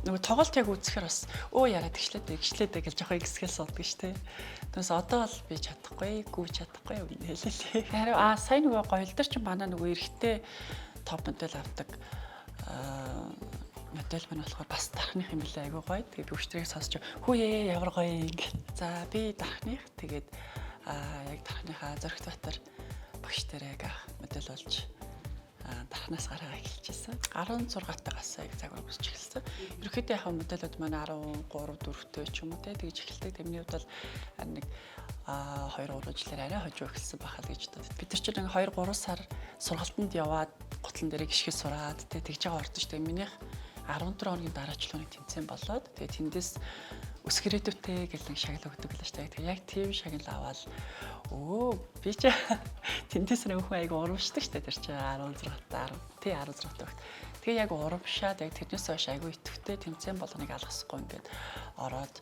Нөгөө тоглолт яг үзэхээр бас өө яриад тэгшлээ тэгшлээ гэж жоохон ихсгэл суудаг ш тэ. Тэгээс одоо бол би чадахгүй, гүйж чадахгүй үнэ хэлээ. Харин сая нөгөө гоёл дээр чинь манай нөгөө эрэгтэй топ модель авдаг модель маань болохоор бас дархных юм билээ, айгүй гоё. Тэгээд би өчтрийг сонсч хүү ээ ямар гоё юм гэх. За би дархных, тэгээд яг дархныхаа Зоригт Баатар багш дээр яг модель болж дархнаас гараа эхэлчихсэн. 16 тагаас яг загвар өмсч эхэлсэн. Ерөнхийдөө яг модельүүд маань 13 4-тэй ч юм уу те тэгж эхэлдэг. Тэрний хувьд бол нэг 2 3 жилээр арай хожуу эхэлсэн байхаа л гэж бодод. Бид нар чинь 2 3 сар сургалтанд яваад гутлан дээрээ гიშгэл сураад те тэгж байгаа ордог шүү дээ. Минийх 14 хоногийн дараачлууны тэмцээн болоод тэгээ тэндээс өсгөрөөдөвтэй гэл нэг шагнал өгдөг л шүү дээ. Тэгээ яг тийм шагнал аваад өө би ч тэндээс нэг хүн айгу урамшдаг шүү дээ. Тэр чинь 16 та 10 тий 16 та өгт. Тэгээ яг урамшаад яг тэрнээс хойш айгу идэвхтэй тэмцээн болгоныг алгасахгүй ингээд ороод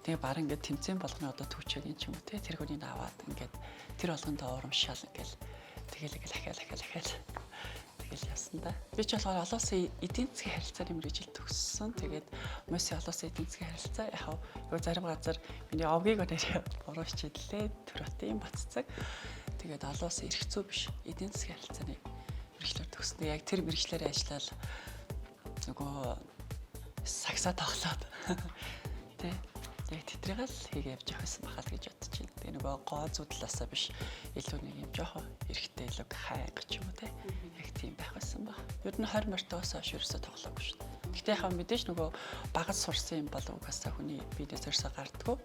тэгээ баг ингээд тэмцээн болгоны одоо түүчэгийн ч юм уу те тэр хүнийг аваад ингээд тэр болгондоо урамшаал ингээд тэгэл ингээл ахаал ахаал ахаал тэгэл явсан да. Би ч болохоор олон улсын эдийн засгийн харилцааны мэргэжил төгссөн. Тэгээд МУС-ийн олон улсын эдийн засгийн харилцаа яг юу зарим газар миний овгийг нэр буруу хичээллээ. Төр хотын Батцаг. Тэгээд олон улсын эрх зүй биш эдийн засгийн харилцааны мэргэжлээр төгссөн. Яг тэр мэргэжлээрээ ажиллаад нөгөө сагсаа тоглоод тэ яг тэтрийг л хийгээ явж явах байсан бахал гэж бодож байна. Тэгээ нөгөө гоо зүү талаасаа биш илүү нэг юм жоохон эрэгтэй илүү хайг ч юм уу те. Яг тийм байх байсан баг. Ер нь 20 мартаас хойш ерөөсөө тоглоогүй шүү дээ. Гэтэ яг мэдээж нөгөө багаж сурсан юм бол угаасаа хүний биедээ зорьсоо гардггүй.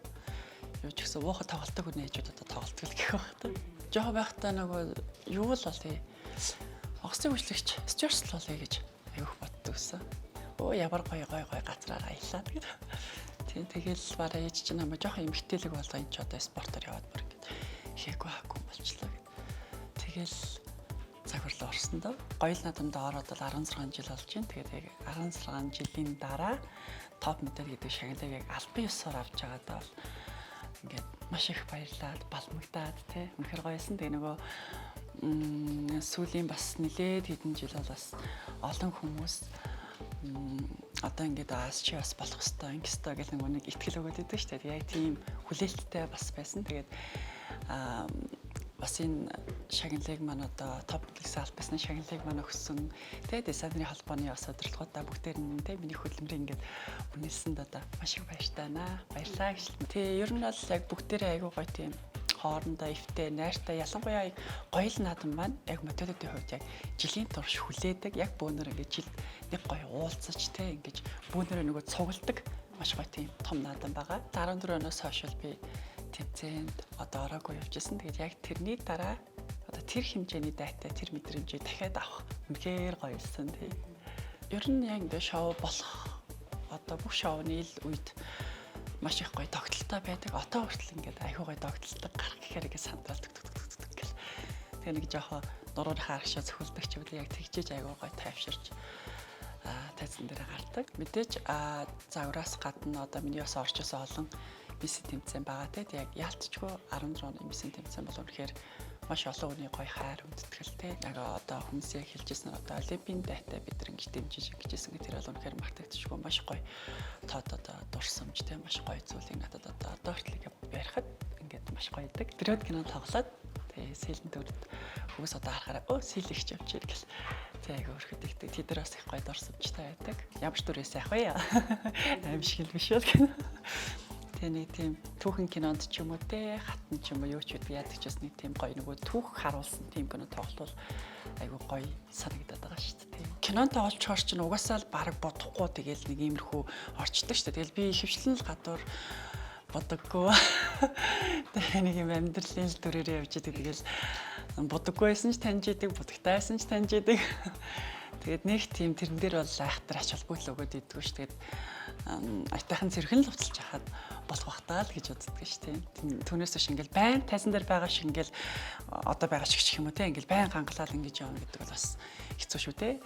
Юу ч гэсэн уухад тоглолтог хүний ээжүүд одоо тоглолтог л гэх байх та. Жоохон байхдаа нөгөө юу л болъё. Онгоцны үйлчлэгч стюардесс болъё гэж аяух боддог гэсэн. Өө ямар гоё гоё гоё газраар аялаа гэдэг. Тийм тэгэл бараа ээж чинь намайг жоохон эмгтээлэг болго энэ ч одоо спортоор яваад бүр ингээд хээгүй хаагүй болчлоо гэд. Тэгэл загварлаа орсон доо. Гоёл наадамд ороод бол 16 жил болж байна. Тэгээд яг 16 жилийн дараа топ модель гэдэг шагналыг яг албан ёсоор авч байгаадаа бол ингээд маш их баярлаад балмагдаад тий үнэхэр гоёсэн. Тэгээ нөгөө сүүлийн бас нилээд хэдэн жил бол бас олон хүмүүс одоо ингээд аас чи бас болох хэвээр ингэх хэвээр гэх нэг итгэл өгөөд идэв шүү дээ. Яг тийм хүлээлттэй бас байсан. Тэгээд бас энэ шагналыг маань одоо топ гэсэн аль бисны шагналыг маань өгсөн тэ дизайнерын холбооны бас удирдлагуудаа бүгдээр нь тэ миний хөдөлмөрийг ингээд үнэлсэнд одоо маш их баяртай байна. Баярлалаа гэж. Тэ ер нь бол яг бүгдээрээ айгүй гоё тийм хоорондоо эвтэй, найртай, ялангуяа гоё л наадам маань яг моделүүдийн хувьд яг жилийн турш хүлээдэг, яг бөөнөр ингээд жил нэг гоё уулзаж те ингэж бөөнөрөө нөгөө цугладаг маш гоё тийм том наадам байгаа. 14 оноос хойш л би тэмцээнд одоо ороогүй явжсэн. Тэгээд яг тэрний дараа одоо тэр хэмжээний дайтай тэр мэдрэмжийг дахиад авах үнэхээр гоё юмсан тий. Ер нь яг ингээд шоу болох одоо бүх шоуны ил үед маш их гоё тогтолтой байдаг. Одоо хүртэл ингээд айхуу гоё тогтолтой гарах гэхээр ингээд сандал тök тök тök тök гэл. Тэгээ нэг жоохон нурууныхаа аргашаа цохилдог ч юм уу яг тэгжээж айгуу гоё тайвширч тайзан дээр гардаг. Мэдээж загвараас гадна одоо миний бас орж исэн олон мисс тэмцээн байгаа те. Яг яалтчгүй 16 оны мисс тэмцээн бол үнэхээр маш олон хүний гоё хайр хүндэтгэл те. Яг одоо хүмүүс яг хэлжсэн одоо олимпийн дайтай бид нар ингэж дэмжиж ингэжсэн гэх тэр бол үнэхээр мартагдчихгүй маш гоё тод одоо дурсамж те маш гоё зүйлийг надад одоо одоо хүртэл ингэ ярихад ингээд маш гоё идэг. Тэрүүд кино тоглоод тэгээ сэлэн дөрөд хүмүүс одоо харахаараа өө сэл их юм чи гэл тэг айгу өрхөд ихдэг. Тэд нар бас их гоё дурсамжтай байдаг. Ямар ч дүрээс яах вэ? Аим шиг л биш үү гэх. Тэгээ нэг тийм түүхэн кинонд ч юм уу те хатан ч юм уу юу ч үгүй яадаг ч бас нэг тийм гоё нөгөө түүх харуулсан тийм кино тоглол айгу гоё санагдаад байгаа шүү дээ. Кинонд тоглолцохоор чинь угаасаа л баг бодохгүй тэгэл нэг иймэрхүү орчдөг шүү дээ. Тэгэл би ихэвчлэн л гадуур бодоггүй. Тэгээ нэг юм амьдралын л дүрээрээ явж идэг. Тэгэл бодоггүй байсан ч таньж идэг, бодогтой байсан ч таньж идэг. Тэгээд нэг тийм тэрэн дээр бол айхтар ач холбогдол өгөөд идэггүй ш. Тэгээд аятайхан цэрхэн л уцалж хахад болох бах таа л гэж боддог ш тийм. Түүнээс биш ингээл байн тайзан дээр байгаа шиг ингээл одоо байгаа шиг ч юм уу те ингээл байн гангалаад ингэж явна гэдэг бол бас хэцүү шүү те.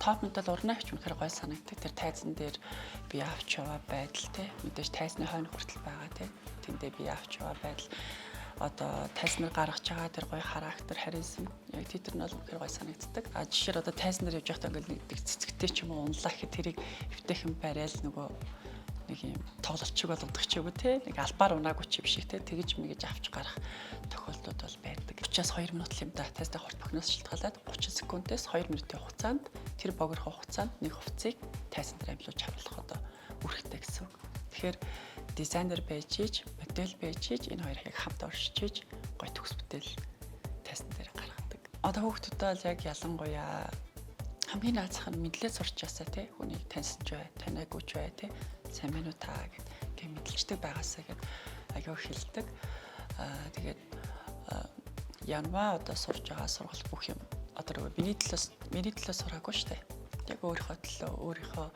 Топ мэдэл урнаа ч үнэхээр гой санагддаг. Тэр тайзан дээр би авч яваа байдал те. Мэдээж тайзны хойно хүртэл байгаа те. Тэндээ би авч яваа байдал одоо тайзнаар гаргаж байгаа тэр гоё характер, харизм яг тэр нь бол үнэхээр гоё санагддаг. А жишээр одоо тайзан дээр явж байхдаа ингээл нэг цэцэгтэй ч юм уу унлаа гэхэд тэрийг эвтэйхэн барайл нөгөө нэг юм тоглолчиг болгодог ч юм уу те, нэг албаар унаагүй ч юм шиг те, тэгэж мэгэж авч гарах тохиолдлууд бол байдаг. 30-аас 2 минут юм да тайзтай хурд бохноос шалтгаалаад 30 секундээс 2 минутын хугацаанд, тэр богино хугацаанд нэг хувцсыг тайзан дээр амьлуулж харуулах одоо үүрэгтэй гэсэн үг. Тэгэхээр дизайнер байж иж, модель байж иж энэ хоёрыг яг хамт оршиж иж гоё төгс бүтээл тайзан дээр гаргадаг. Одоо хүүхдүүдэд бол яг ялангуяа хамгийн наазах нь мэдлээ сурчаасаа те, хүнийг таньсан ч бай, таниагүй ч бай те, сайн байна уу та гэд ингээ мэдлждэг байгаасаа гэд аягүй хэлдэг. Аа, тэгээд янваа одоо сурж байгаа сургалт бүх юм одоо миний төлөө сураагүй штэ. Яг өөрийнхөө төлөө, өөрийнхөө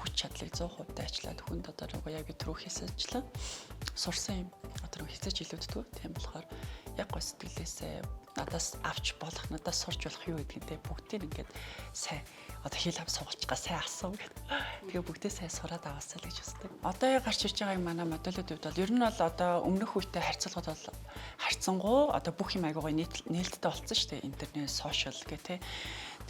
хүч чадлыг 100% дайчлаад хүнд одоо нөгөө яг би түрүү хийсэнчлэн сурсан юм одоо нөгөө хизээч илүүддэг. Тийм болохоор яг гой сэтгэлээсээ надаас авч болох, надаас сурч болох юу гэдгийг те бүгдийг ингээд сайн одоо хэл ам сургалж сайн асуу гэд. Тэгээ бүгдээ сайн сураад аваасаа л гэж хүсдэг. Одоо яг гарч ирж байгаа юм манай модельүүдийн хувьд бол ер нь бол одоо өмнөх үетэй харьцуулахад бол харьцангуй одоо бүх юм айгуу гоё нээлттэй болсон шүү дээ. Интернет, social гэх те.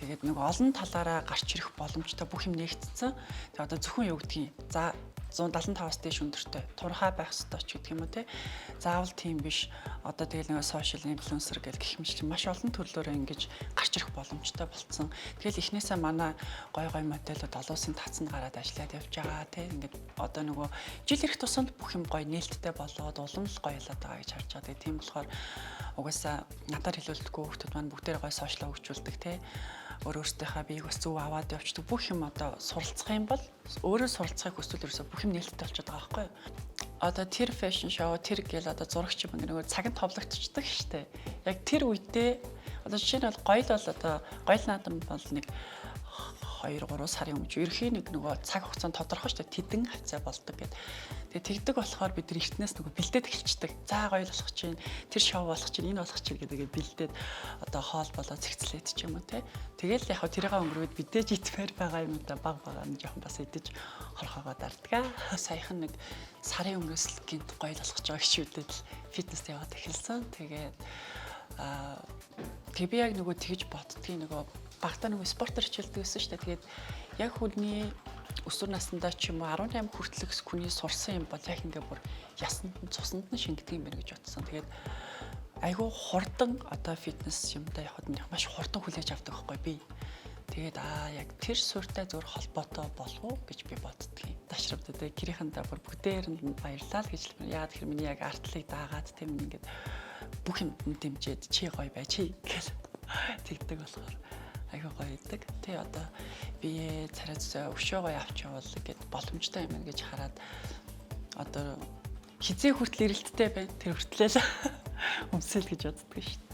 Тэгээд нэг олон талаараа гарч ирэх боломжтой бүх юм нээгдсэн. Тэгээ одоо зөвхөн юу гэдгийг за 175-аас дээш өндөртэй турхаа байх ёстой ч гэдэг юм уу те. Заавал тийм биш. Одоо тэгэл нэг social influencer гэх гэх мэт маш олон төрлөөрөө ингэж гарч ирэх боломжтой болцсон. Тэгэл эхнээсээ манай гой гой модельүүд олон улсын таацанд гараад ажиллаад явж байгаа те. Ингээд одоо нөгөө жил ирэх тусамд бүх юм гой нээлттэй болоод улам л гоёлоод байгаа гэж харж байгаа. Тэгээ тийм болохоор угаасаа надаар хэлүүлдэггүй, хүүхдүүд маань бүгдээр гой social хөгжүүлдэг те, өөр өөртөөхөө биеийг бас зөв аваад явчихдаг. Бүх юм одоо суралцах юм бол, өөрөө суралцахыг хүсвэл ерөөсөө бүх юм нээлттэй болчиход байгаа байхгүй юу? Одоо тэр fashion show тэр гээл одоо зурагч юм ингээ нөгөө цаг нь товлогдчихдаг штэ. Яг тэр үедээ одоо жишээ нь бол гоёл бол одоо гоёл наадам бол нэг 2 3 сарын өмнө ерөнхийн нэг нөгөө цаг хугацаанд тодорхой шүү дээ, тэдэн хавцаа болдог гэд. Тэгээ тэгдэг болохоор бид нар эртнээс нөгөө бэлдээд эхэлчихдэг. За, гоёл болох чинь, тэр шоу болох чинь, энэ болох чинь гэдэг бэлдээд одоо хоол болоо цэгцлээд ч юм уу те. Тэгэл яг тэрийг өнгөрөөд бидээж итмээр байгаа юм да, баг бага нь жоохон бас идэж хорхоогоо дарддаг. Саяхан нэг сарын өмнөөс л гинт гоёл болох гэж байгаа гişүүдэд л фитнес яваад эхэлсэн. Тэгээд тэгээ би яг нөгөө тэгж боддгийн, нөгөө багтаа нөгөө спортоор хичээлдэг байсан шүү дээ. Тэгээд яг хүний өсвөр насндаа ч юм уу 18 хүртэлх хүний сурсан юм бол яг ингээ бүр ясанд нь цуснд нь шингэдэг юм байна гэж бодсон. Тэгээд айгүй хурдан одоо фитнес юмдаа явахад маш хурдан хүлээж авдаг байхгүй би. Тэгээд яг тэр суурьтай зөвөр холбоотой болов уу гэж би боддгийн. Дашравд одоо гэрийнхэндээ бүр бүгдээр нь баярлалаа л гэж хэлмээр. Яагаад тэгэхээр миний яг артлыг дагаад тийм ингээд бүх юм дэмжиж, чи гоё бай чи гэл тэгдэг болохоор айгүй гоё идэг. Тэ одоо бие царай зүсээ өшөө гоё авч явуул гэд боломжтой юм гэж хараад одоо хизээ хүртэл эрэлттэй байна. Тэр хүртлээ л өмсөл гэж боддог шүү дээ.